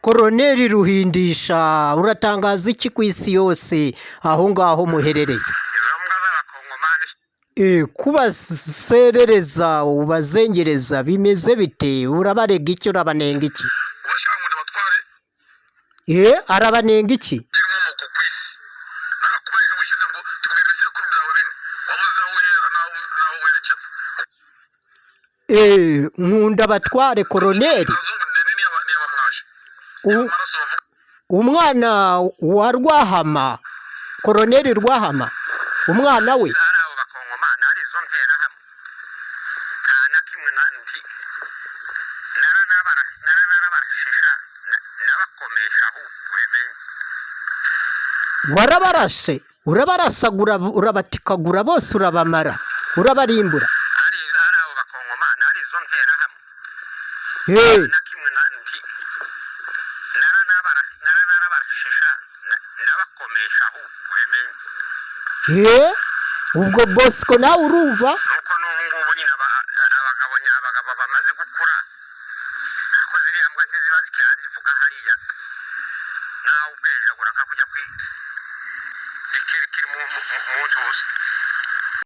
Koroneri Ruhindisha, uratangaza iki ku isi yose aho ngaho muherereye? Izo mbwa z'Abakongomani. Kubaserereza ubazengereza bimeze bite? Urabarega iki? Urabanenga iki? Ubashaka ngo ndabatware. Arabanenga iki? Inkomoko ku isi, narakubajije ubushize ngo tubwire ibisekuru byawe bine, wabuze aho uhera n'aho werekeza. Nkunda abatware koroneri. Kazungu Deni niyabamwaje amaraso bavuga. Umwana wa Rwahama, Koroneri Rwahama, umwana we. Ari abo Bakongomani, ari izo nterahamwe, nta na kimwe na nti naranarabarashisha, ndabakomesha ahubwo ubimenye. Warabarashe, urabarasagura, urabatikagura bose, urabamara, urabarimbura. Ari abo Bakongomani, ari izo nterahamwe, na kimwe na nti naranarabarashisha, ndabakomesha ahubwo ubimenye. Ubwo Bosco nawe urumva. Nuko n'ubu ngubu nyine abagabo nyabagabo bamaze gukura, ako ziriya mbwa ntiziba zikizivuga hariya, nawe ubwejagura kakujya kwi ikiri kiri mu ntuza.